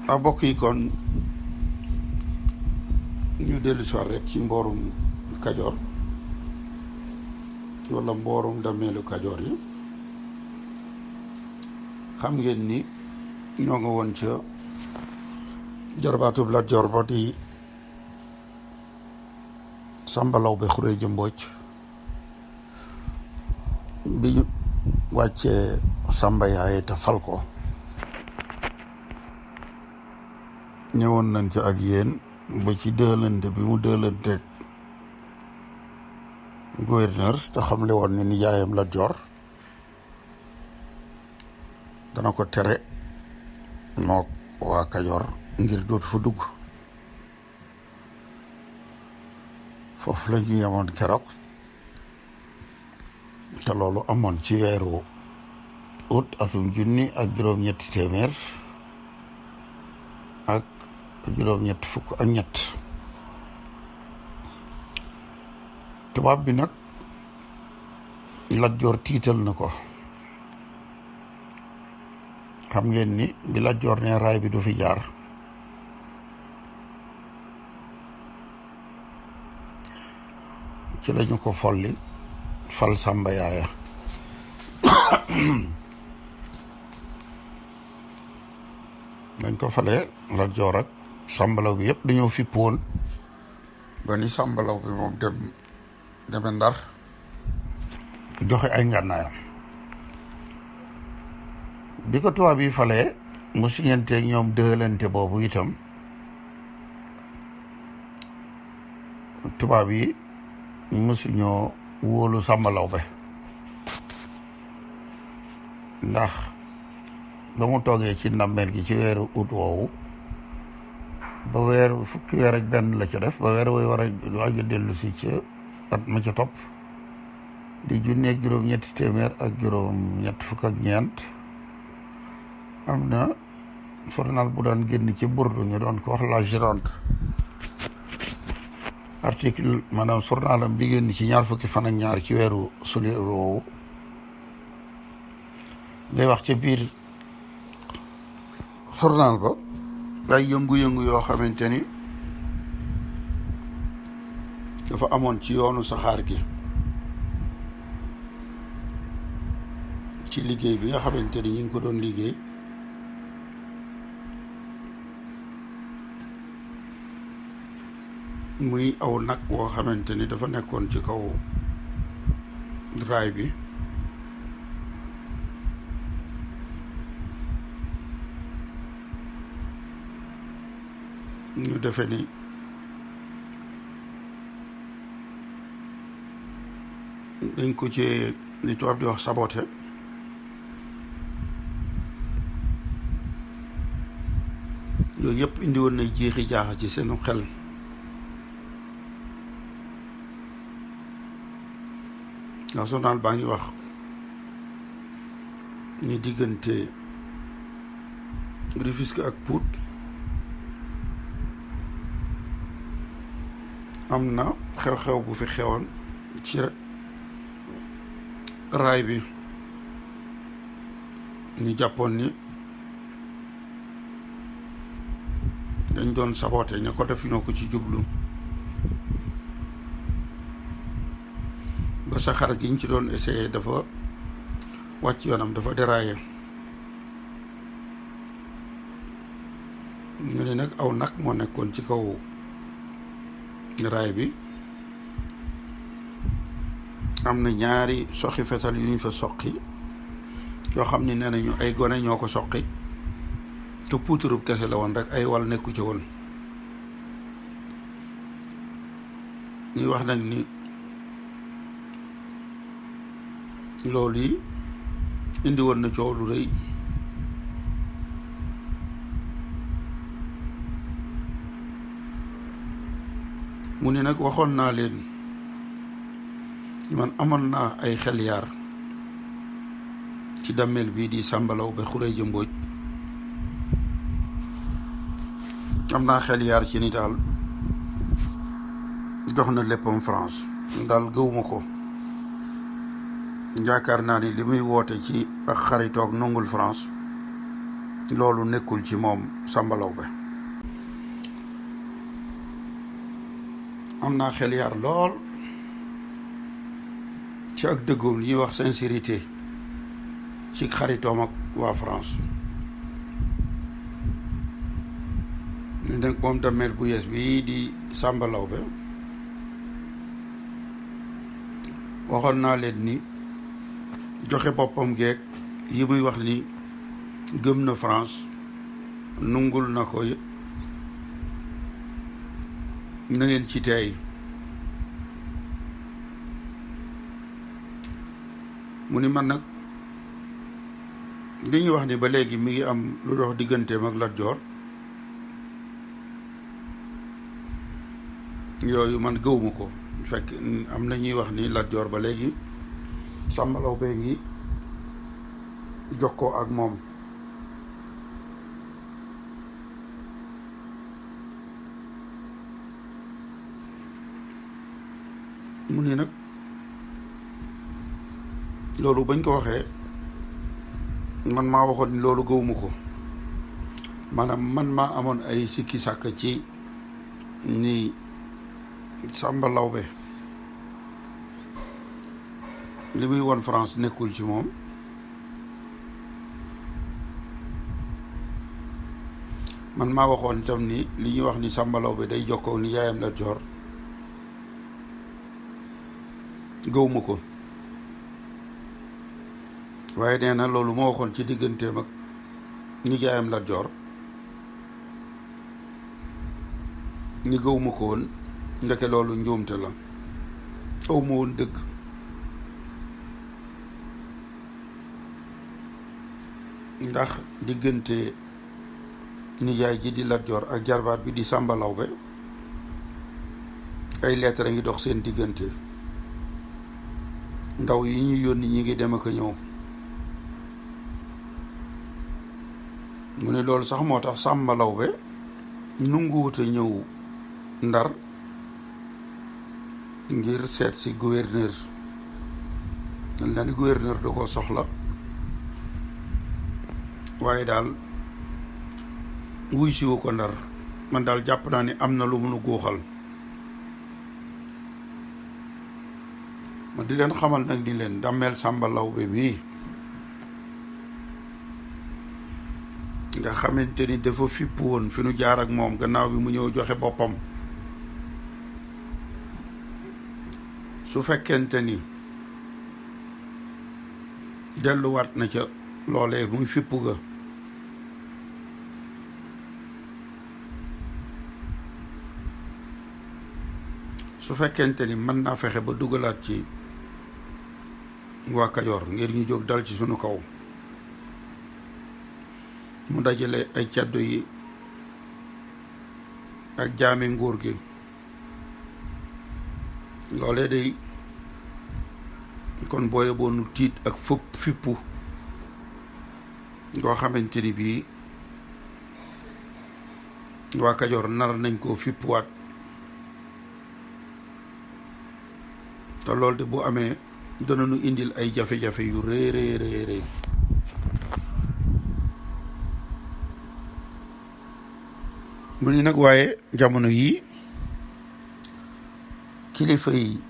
Mbokk yi kon ñu dellu soir rek ci mboorum kajoor wala mboorum dammeelu kajoor yi. xam ngeen ni ñoo nga woon ca jarbaatub Lat Joor ba di Sàmba Lawbe xuree jëmbooj bi ñu wàccee Sàmba yaaye te fal ko ñëwoon nañ ci ak yéen ba ci dëlante bi mu dëlanteeg gouverneur te xamle woon ni nijaayam Lat Joor dana ko tere mook waa Kajoor ngir dootu fa dugg. foofu la ñu yemoon keroog te loolu amoon ci weeru août atum junni ak juróom-ñetti téeméer ak juróom-ñett fukk ak ñett. tubaab bi nag Lat Joor tiital na ko. xam ngeen ni bi Lat Joor ne raay bi du fi jaar ci lañu ko folli fal Sàmba yaaya dañ ko falee Lat Joor ak Sàmba Lawbe bi yëpp dañoo fipp woon ba ni Sàmba Lawbe bi moom deme Ndar joxe ay ngànnaayam. bi ko tubaab yi falee mu siñanteeg ñoom dëlante boobu itam tubaab yi mësuñoo wóolu Sàmba Lawbe ndax ba mu toogee ci ndàmmeel gi ci weeru ut woowu ba fukki weer ak benn la ca def ba weer woy war a waaj a dellu si ca at ma ca topp di junni ak juróom-ñetti téeméer ak juróom-ñett fukk ak ñeent am na journal bu daan génn ci Burdu ñu doon ko wax la Gironde article maanaam journalam bi génn ci ñaar fukki fan ak ñaar ci weeru suli woowu ngay wax ca biir journal ba ay yëngu-yëngu yoo xamante ni dafa amoon ci yoonu saxaar gi ci liggéey bi nga xamante ni ñu ngi ko doon liggéey muy aw nag woo xamante ni dafa nekkoon ci kaw raay bi ñu defe ni dañ ko ci li tubaab di wax saboté yooyu yëpp indi woon nay jeexi jaaxa ci seenu xel. ndax journal baa ngi wax ni diggante Rufisque ak Pout am na xew-xew bu fi xewoon ci raay bi ñu jàppoon ni dañ doon saboté ña ko def ñoo ko ci jublu ba saxaar gi ñu ci doon essayé dafa wàcc yoonam dafa déraillé ñu ne nag aw nag moo nekkoon ci kaw raay bi am na ñaari soxi fetal yu ñu fa soqi yoo xam ne nee nañu ay gone ñoo ko soqi te puuturub kese la woon rek ay wal nekku ci woon. ñuy wax nag ni loolu yi indi woon na coow lu rëy mu ne nag waxoon naa leen man amoon naa ay xel yaar ci dammeel bii di Sàmba Lawbe xuree jëmbooj am naa xel yaar ci ni daal jox na léppam France daal gëwuma ko. yaakaar naa ni li muy woote ci ak xaritoog nongul France loolu nekkul ci moom Sàmba Lawbe. am naa xel yar lool ci ak dëggoom li ñuy wax sincérité ci xaritoom ak waa France. ñu nag moom Dammeel bu yees bii di Sàmba Lawbe waxoon naa leen ni joxe boppam geeg yi muy wax ni gëm na France nungul na ko na ngeen ci teey. mu ni man nag li ñuy wax ni ba léegi mi ngi am lu dox digganteem ak Lat Joor yooyu man gëwuma ko. fekk am na ñuy wax ni Lat Joor ba léegi Sàmba Lawbe ngi jokkoo ak moom. mu ni nag loolu bañ ko waxee man maa waxoon ni loolu gëwuma ko, maanaam man maa amoon ay sikki sàkk ci ni Sàmba Lawbe li muy won France nekkul ci moom. man maa waxoon itam ni li ñuy wax ni Sàmba Lawbe day jokkoo ni yaayam Lat Joor gëwuma ko, waaye nee na loolu ma waxoon ci digganteem ak ni jaayam Lat Joor ni gëwuma ko woon, ndeke loolu njuumte la, aw ma woon dëgg. ndax diggante nijaay ji di Lat Joor ak jarbaat bi di Sàmba Lawbe ay lettre a ngi dox seen diggante, ndaw yi ñuy yónni ñi ngi dem ak a ñëw. mu ne loolu sax moo tax Sàmba Lawbe nunguwut a ñëw Ndar ngir seet si gouverneur. dañ la ni gouverneur da koo soxla, waaye daal wuy siwu ko Ndar. man daal jàpp naa ni am na lu mënu góoxal. ma di leen xamal nag ni leen Dammeel Sàmba Lawbe mii nga xamante ni dafa fipp woon fi nu jaar ak moom gannaaw bi mu ñëw joxe boppam, su fekkente ni delluwaat na ca loolee muy fipp ga, su fekkente ni mën naa fexe ba dugalaat ci waa Kajoor ngir ñu jóg dal ci sunu kaw, mu dajale ay caddo yi ak jaami nguur gi, loolee day kon booye boonu tiit ak fippu ngoo xamante ni bii waa Kajoor nar nañ koo fippuwaat. te loolu de bu amee dana nu indil ay jafe-jafe yu rëy rëy rëy rëy. mu ni nag waaye jamono yii kilifa yi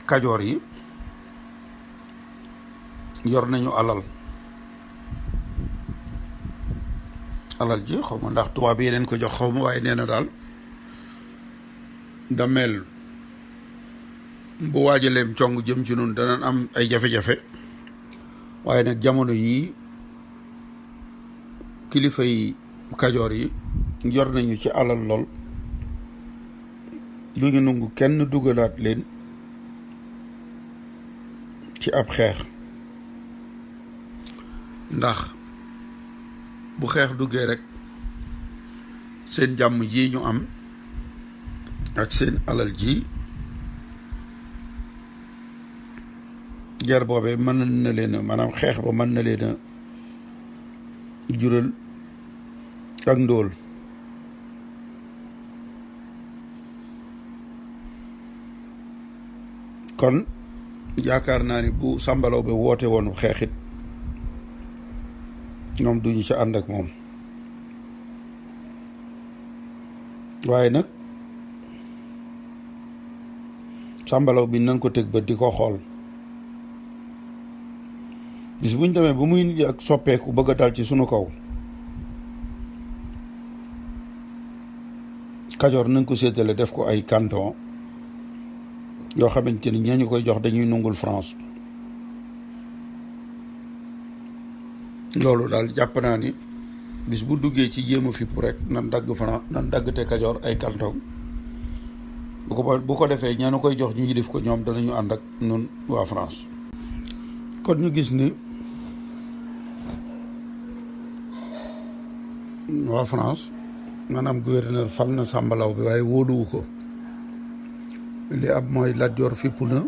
Kajoor yi yor nañu alal ji xaw ma ndax tubaab yi leen ko jox xaw ma, waaye nee na daal Dammeel bu waajaleem cong jëm ci noonu danañ am ay jafe-jafe. waaye nag jamono yii kilifa yi Kajoor yi yor nañu ci alal lool, du ñu nangu kenn dugalaat leen ci ab xeex. ndax bu xeex duggee rek seen jàmm ji ñu am ak seen alal ji jar boobee mën na leen a maanaam xeex ba mën na leen a jural ak ndóol. kon yaakaar naa ni bu Sàmba Lawbe woote woon xeexit ñoom duñu ci ànd ak moom. waaye nag sàmbalaw bi nañ ko teg bët di ko xool, bis buñ demee ba muy ak soppeeku bëgg a dal ci sunu kaw, Kajoor nañ ko séddale def ko ay canton yoo xamante ni ñee ñu koy jox dañuy nungul France. loolu daal jàpp naa ni bis bu duggee ci jéem a fippu rek nan dagg France, nan dagg te Kajoor ay canton. bu ko defee ña nu koy jox ñu yilif ko, ñoom danañu ànd ak nun waa France. kon ñu gis ni waa France maanaam gouverneur fal na Sàmba Lawbe waaye wóoluwu ko. li ab mooy Lat Joor fippu na,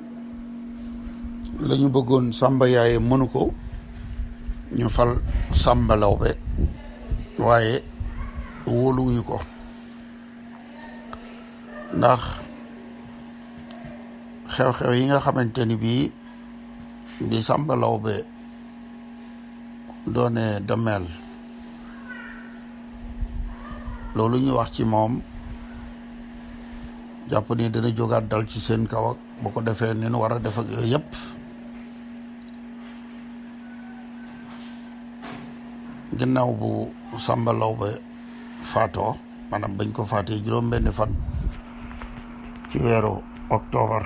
la ñu bëggoon Sàmba yaaye mënu ko, ñu fal Sàmba Lawbe waaye wóoluwuñu ko. ndax xew-xew yi nga xamante ni bii bi Sàmba Lawbe doone Dammeel, loolu ñu wax ci moom jàpp ni dana jógaat dal ci seen kaw ak bu ko defee ni nu war a def ak yooyu yëpp. ginnaaw bu Sàmba Lawbe faatoo, maanaam bañ ko faatee juróom-benni fan ci weeru octobre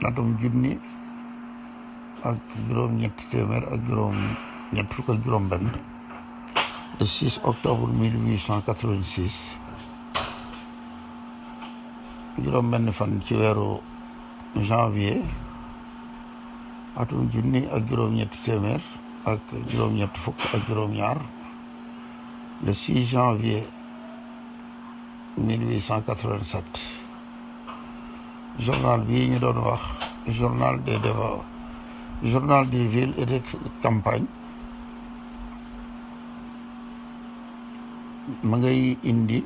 atum junni ak juróom-ñetti téeméer ak juróom-ñett fukk ak juróom-benn, le 6 octobre 1886, juróom-benni fan ci weeru janvier atum junni ak juróom-ñetti téeméer ak juróom-ñett fukk ak juróom-ñaar, le 6 janvier 1887. journal bii ñu doon wax journal des débats, journal des villes et des campagnes, ma ngay indi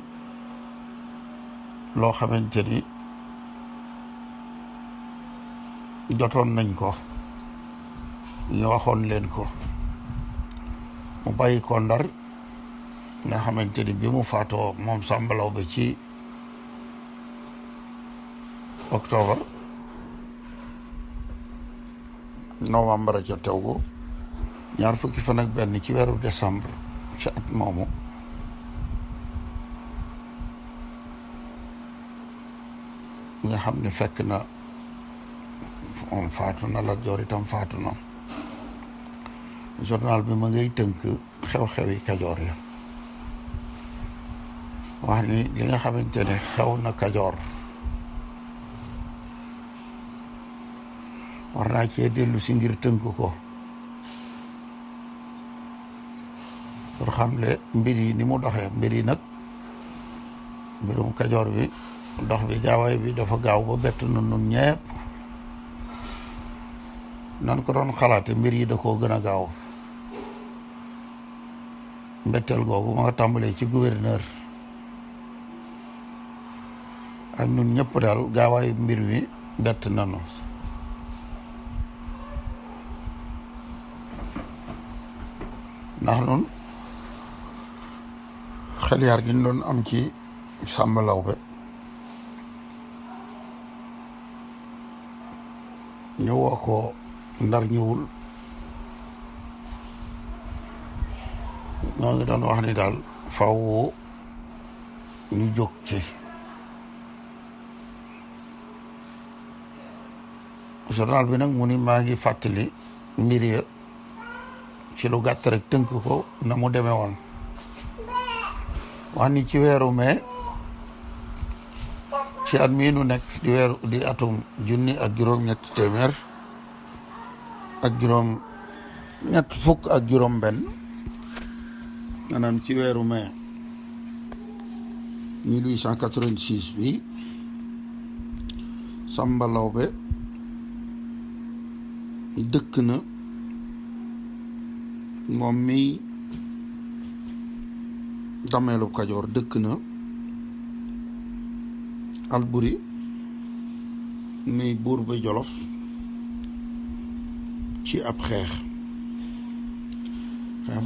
loo xamante ni jotoon nañ ko, ñu waxoon leen ko. mu bàyyi ko Ndar nga xamante ni bi mu faatoo moom Sàmba Lawbe ci octobre, novembre ca tewgu ñaar fukki fan ak benn ci weeru décembre ci at moomu, nga xam ne fekk na moom faatu na, Lat Joor itam faatu na. journal bi ma ngay tënk xew-xewi Kajoor ya, wax ni li nga xamante ne xew na Kajoor war naa cee dellu si ngir tënk ko, pour xamle mbir yi ni mu doxee. mbir yi nag, mbirum Kajoor bi dox bi gaawaay bi dafa gaaw ba bett na nun ñepp. nan ko doon xalaate mbir yi da koo gën a gaaw. mbetteel googu ma nga tàmbalee ci gouverneur ak ñun ñëpp daal gaawaayu mbir mi bett nanu. ndax nun xel yaar gi ñu doon am ci Sàmba Lawbe ñu woo ko Ndar ñëwul, ñoo ngi doon wax ni daal faw ñu jóg ci. journal bi nag mu ni maa ngi fàttali mbir ya ci lu gàtt rek tënk ko na mu demee woon. wax ni ci weeru mai ci at mii nu nekk di atum junni ak juróom-ñetti téeméer ak juróom-ñett fukk ak juróom-benn, maanaam ci weeru mai 1886 bi, Sàmba Lawbe dëkk na moom mi Dammeelu Kajoor dëkk na Alburi mi buur ba Jolof ci ab xeex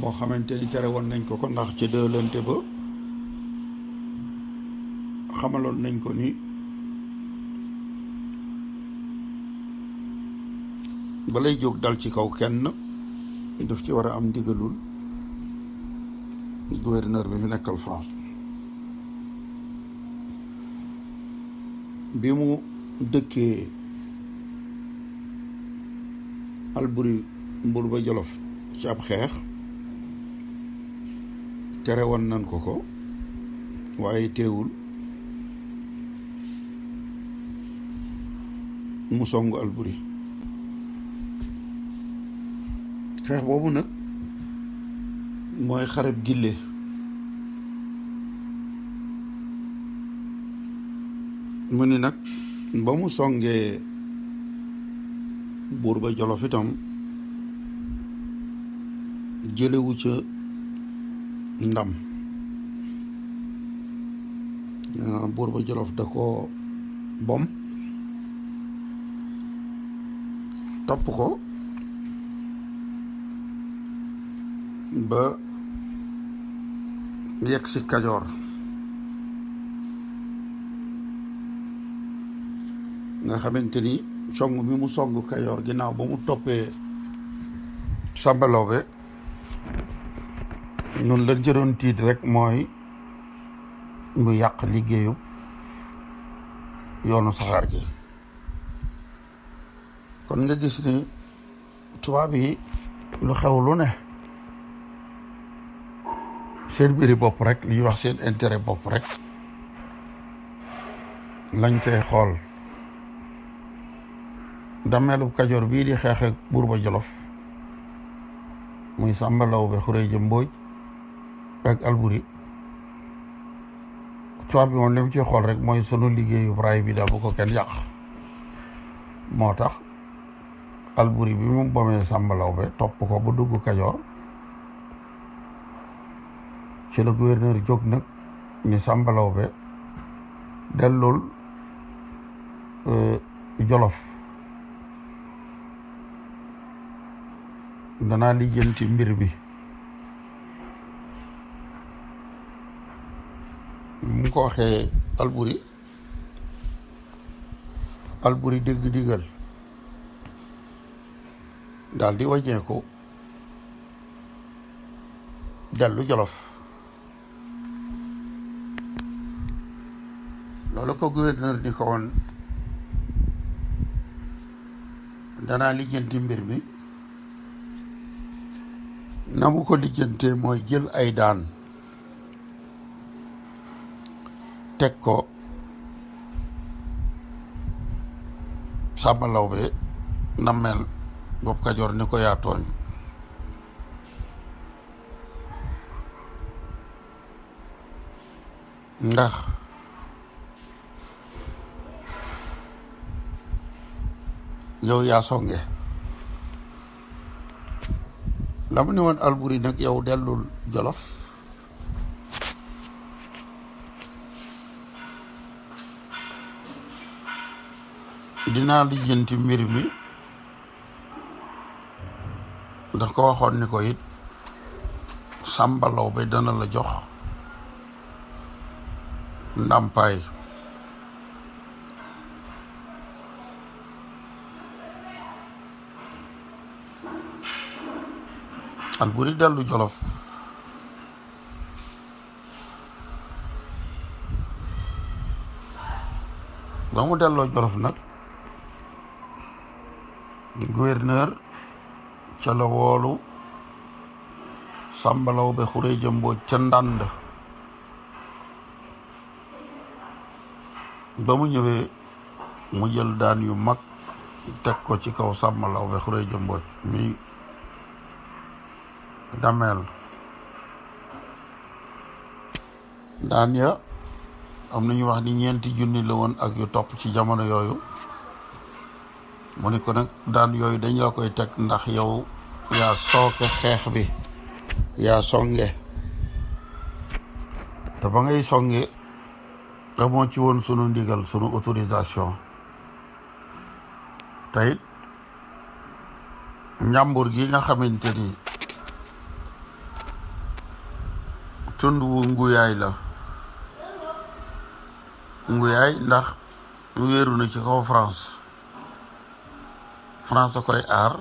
boo xamante ni tere woon nañ ko ndax ci dëlante ba xamaloon nañ ko ni balay jóg dal ci kaw kenn daf ci war a am ndigalul gouverneur bi fi nekkal France. bi mu dëkkee Alburi Mbuur ba Jolof ci ab xeex tere woon nañ ko waaye teewul mu songu Alburi. xeex boobu nag mooy xareb gille mu ni nag ba mu songee buur ba Jolof itam jëlewu ca ndam. buur ba Jolof da ko bom topp ko ba yegg si Kajoor nga xamante ni song bi mu song Kajoor ginnaaw ba mu toppee Sàmba Lawbe noonu lañ jëroon tiit rek mooy mu yàq liggéeyu yoonu saxaar gi. kon nga gis ni tubaab yi lu xew lu ne seen mbiri bopp rek li ñuy wax seen intérêt bopp rek lañ koy xool. Dammeelu Kajoor bii di xeex ak buur ba Jolof muy Sàmba Lawbe Xureeja Mbooj ak Alburi tubaab bi moom li mu ci xool rek mooy sunu liggéeyu raay bi daal bu ko kenn yàq. moo tax Alburi bi mu bomee Sàmba Lawbe topp ko bu dugg Kajoor ci la gouverneur jóg nag ni Sàmba Lawbe dellul Jolof danaa lijjanti mbir bi. mu ko waxee Alburi dégg digal daal di wàññeeku dellu Jolof. loolu ko gouverneur ni ko woon danaa lijjanti mbir mi na mu ko lijjantee mooy jël ay daan teg ko Sàmba Lawbe Dammeel bopp Kajoor ni ko yaa tooñ. ndax yow yaa songe. la mu ne woon Alburi nag yow dellul Jolof dinaa lijjanti mbir mi ndax ko waxoon ni ko it Sàmba Lawbe dana la jox ndàmpaay. Alburi dellu Jolof ba mu delloo Jolof nag gouverneur ca la woolu Sàmba Lawbe Xureeja Mbooj ca Ndànd. ba mu ñëwee mu jël daan yu mag teg ko ci kaw Sàmba Lawbe Xureeja Mbooj mi Dammeel. daan ya am nañu wax ni 4 junni la woon ak yu topp ci jamono yooyu. mu ni ko nag daan yooyu dañ la koy teg ndax yow yaa sooke xeex bi yaa songe te ba ngay songe amoo ci woon sunu ndigal sunu autorisation te it njàmbur gi nga xamante ni tund wu nguyaay la nguyaay ndax wéeru na ci kaw France a koy aar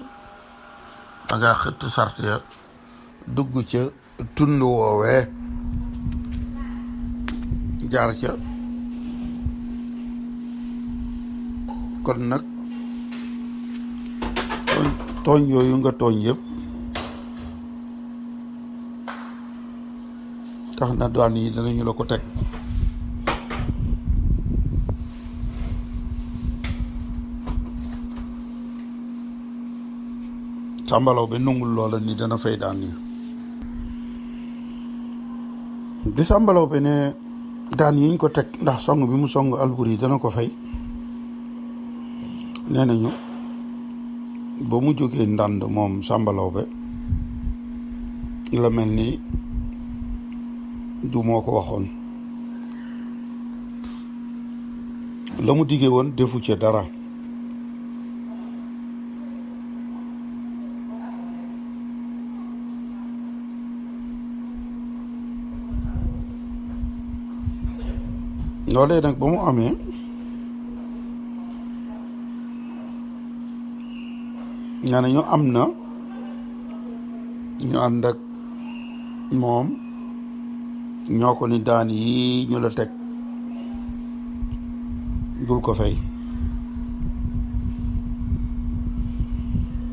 danga xëtt sart ya dugg ca tund woowee jaar ca kon nag tooñ yooyu nga tooñ yëpp tax na daan yi danañu la ko teg Sàmba Lawbe nungul loola ni dana fay daan yi di Sàmba Lawbe ne daan yiñ ko teg ndax song bi mu song Alburi dana ko fay nee nañu ba mu jógee ndànd moom Sàmba Lawbe la mel ni du moo ko waxoon la mu diggee woon defu ca dara loolee nag ba mu amee nga ne ñu am na ñu ànd ak moom ñoo ko ni daan yi ñu la teg dul ko fay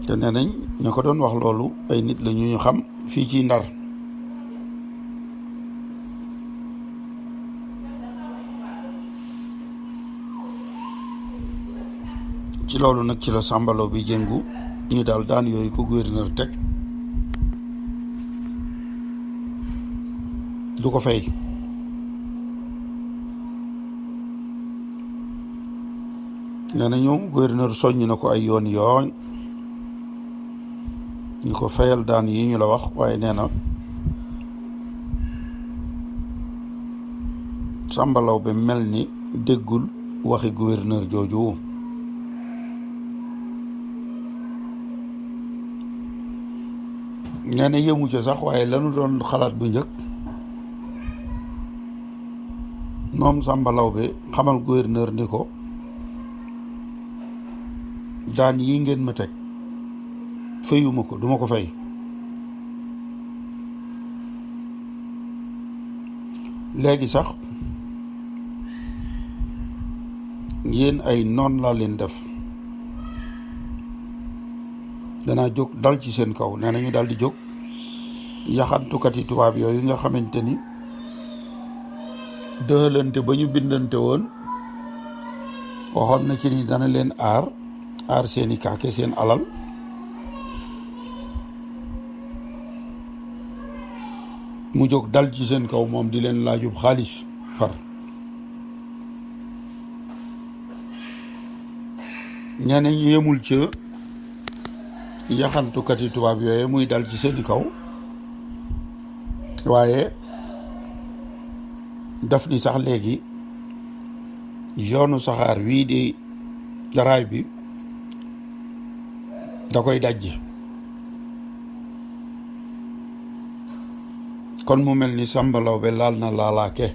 te nee nañ ñu ko doon wax loolu ay nit la ñu xam fii ci Ndar ci loolu nag ci la Sàmba Lawbe bi jëngu ñu daal daan yooyu ko gouverneur teg du ko fay nee na ñoom gouverneur soññ na ko ay yoon ñu ko fayal daan yi ñu la wax waaye nee na Sàmba Lawbe mel ni déggul waxi gouverneur jooju nee na yëmu ca sax waaye lanu doon xalaat bu njëkk moom Sàmba Lawbe xamal gouverneur ni ko daan yi ngeen ma teg fayuma ko duma ko fay léegi sax yéen ay noon laa leen def danaa jóg dal ci seen kaw nee nañu daal di jóg yaxantukati tubaab yooyu nga xamante ni dëxalante ba ñu bindante woon waxoon na ci ni dana leen aar seeni kaake seen alal mu jóg dal ci seen kaw moom di leen laajub xaalis far ñeneen ñu yemul ca yaxantukati tubaab yooyu muy dal ci seeni kaw waaye daf ni sax léegi yoonu saxaar wii di raay bi da koy dajji kon mu mel ni Sàmba Lawbe laal na laalaake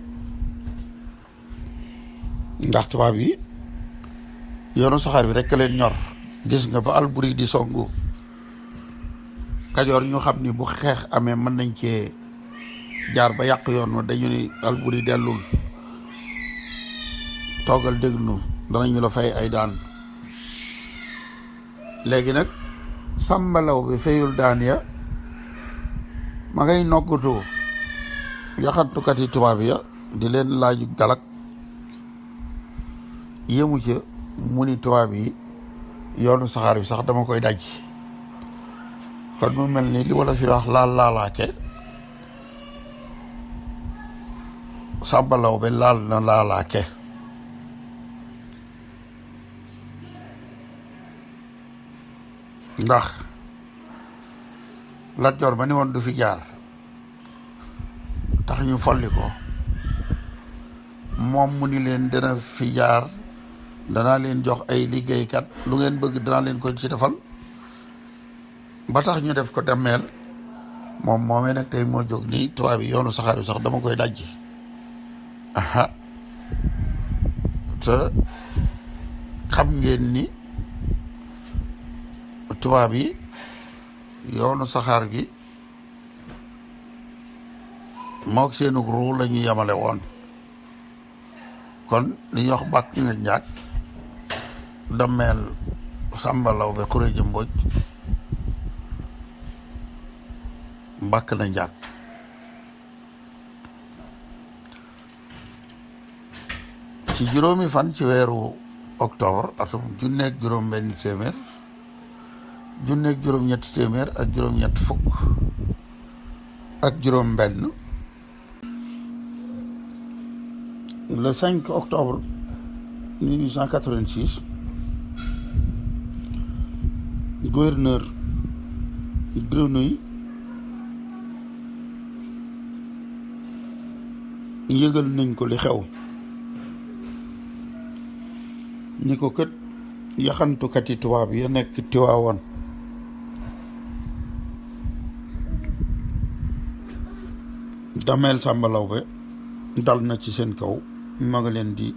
ndax tubaab yi yoonu saxaar bi rekk leen ñor gis nga ba Alburi di songu Kajoor ñu xam ni bu xeex amee mën nañ cee jaar ba yàq yoon wa dañu ni Alburi dellul toogal déglu danañu la fay ay daan léegi nag Sàmba Lawbe fayul daan ya ma ngay noggatu yaxantukat yi tubaab ya di leen laaju galak yëmu ca mu ni tubaab yi yoonu saxaar bi sax dama koy daj kon mu mel ni li wala fi wax laalaake Sàmba Lawbe laal na laalaake ndax Lat Joor ba ni woon du fi jaar tax ñu folli ko moom mu ni leen dana fi jaar danaa leen jox ay liggéeykat lu ngeen bëgg danaa leen ko ci defal ba tax ñu def ko Dammeel moom moomee nag tey moo jóg nii tubaab yi yoonu saxaar yu sax dama koy dajji aha te xam ngeen ni tubaab yi yoonu saxaar gi mook seenug ruu la ñu yemale woon kon li ñuy wax bàkk nga njaag Dammeel Sàmba Lawbe Xureja Mbóoj bàkk na njaag ci juróomi fan ci weeru octobre atum junneeg juróom benn téeméer junneeg juróom ñetti téeméer ak juróom ñett fukk ak juróom benn le 5 octobre 1886 gouverneur Grenouille yëgal nañ ko li xew ni ko kët yaxantukat yi tubaab ya nekk Tiwaawoon Dammeel Sàmba Lawbe dal na ci seen kaw ma nga leen di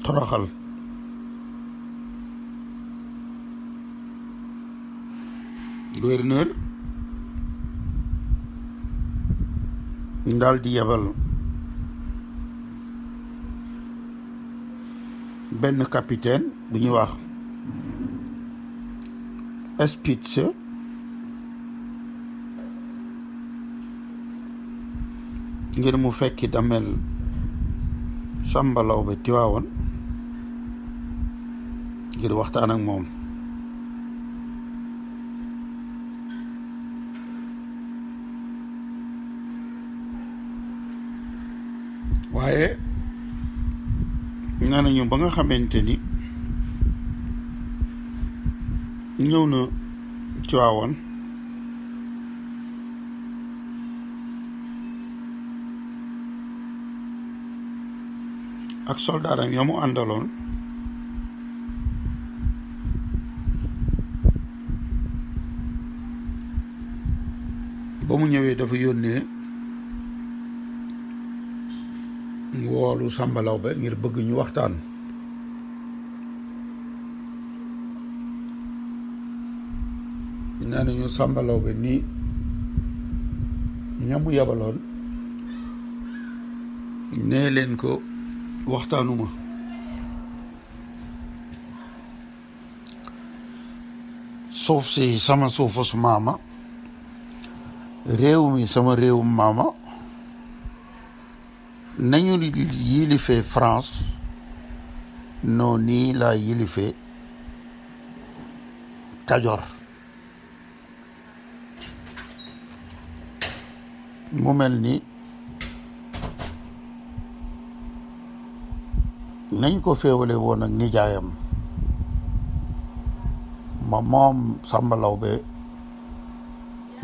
toroxal gouverneur daal di yebal benn capitaine bu ñuy wax Spitz ngir mu fekki Dammeel Sàmba Lawbe Tiwaawoon ngir waxtaan ak moom waaye nee nañu ba nga xamante ni ñëw na Tiwaawoon ak soldaaram ya mu àndaloon ba mu ñëwee dafa yónnee woolu Sàmba Lawbe ngir bëgg ñu waxtaan nee nañu Sàmba Lawbe nii ñamu yabaloon nee leen ko waxtaanuma suuf si sama suufus maama réew mi sama réewum maama nañu yilifee France noo nii laa yilifee Kajoor mu mel ni nañ ko féewale woon ak nijaayam ma moom Sàmba Lawbe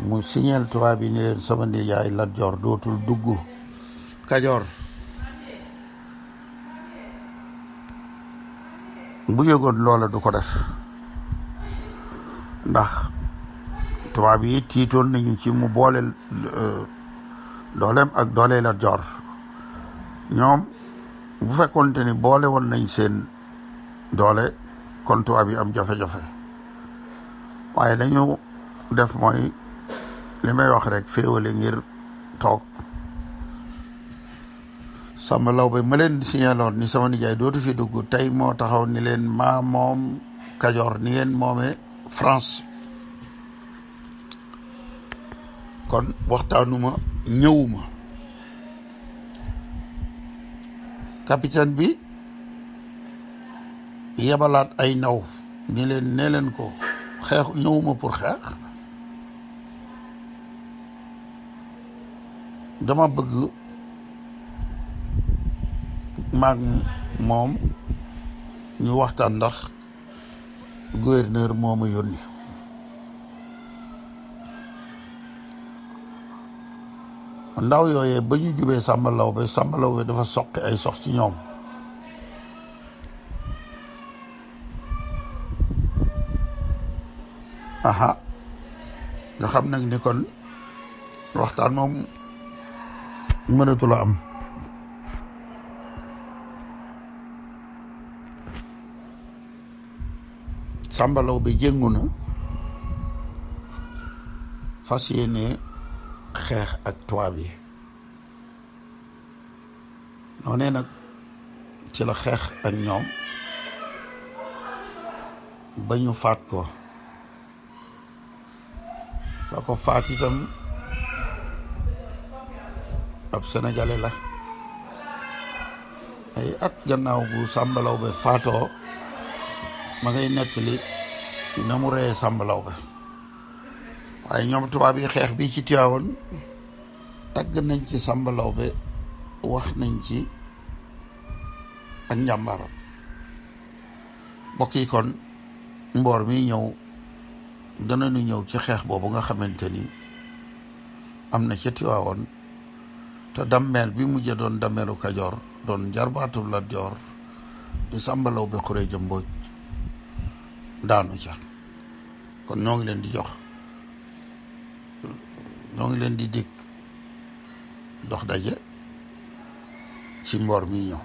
mu signeel tubaab yi ni leen sama nijaay Lat Joor dootul dugg Kajoor bu yëgoon loola du ko def ndax tubaab yi tiitoon nañu ci mu boole dooleem ak doole Lat Joor ñoom bu fekkoonte ni boole woon nañ seen doole kon tubaab yi am jafe-jafe waaye dañu def mooy li may wax rek féewale ngir toog Sàmba Lawbe ma leen signaloon ni sama nijaay dootu fi dugg tey moo taxaw ni leen maa moom Kajoor ni ngeen moomee France kon waxtaanuma ñëwuma capitaine bi yebalaat ay ndaw ni leen nee leen ko xeex ñëwuma pour xeex dama bëgg maag moom ñu waxtaan ndax gouverneur moo ma yónni ndaw yooyee ba ñu jubee Sàmba Lawbe dafa soqi ay sox ci ñoom aha nga xam nag ni kon waxtaan moom mënatu la am. Sàmba Lawbe jéngu na fas yéene xeex ak tubaab yi noonee nag ci la xeex ak ñoom ba ñu faat ko. ka ko faat itam ab sénégalais la. ay at gannaaw bu Sàmba Lawbe faatoo ma ngay nettali na mu reyee Sàmba Lawbe waaye ñoom tubaab yi xeex bi ci Tiwaawan tagg nañ ci Sàmba Lawbe wax nañ ci ak njàmbaaram. mbokk yi kon mboor mi ñëw danañu ñëw ci xeex boobu nga xamante ni am na ca Tiwaawan te Dammeel bi mujj doon Dammeelu Kajoor doon jarbaatu Lat Joor di Sàmba Lawbe Xureeja Mbooj daanu ca. kon ñoo ngi leen di jox ñoo ngi leen di dégg dox daje ci mboor mi ñëw.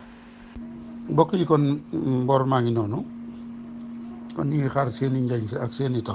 mbokk yi kon mboor maa ngi noonu kon ñu ngi xaar seeni njañ si ak seeni tax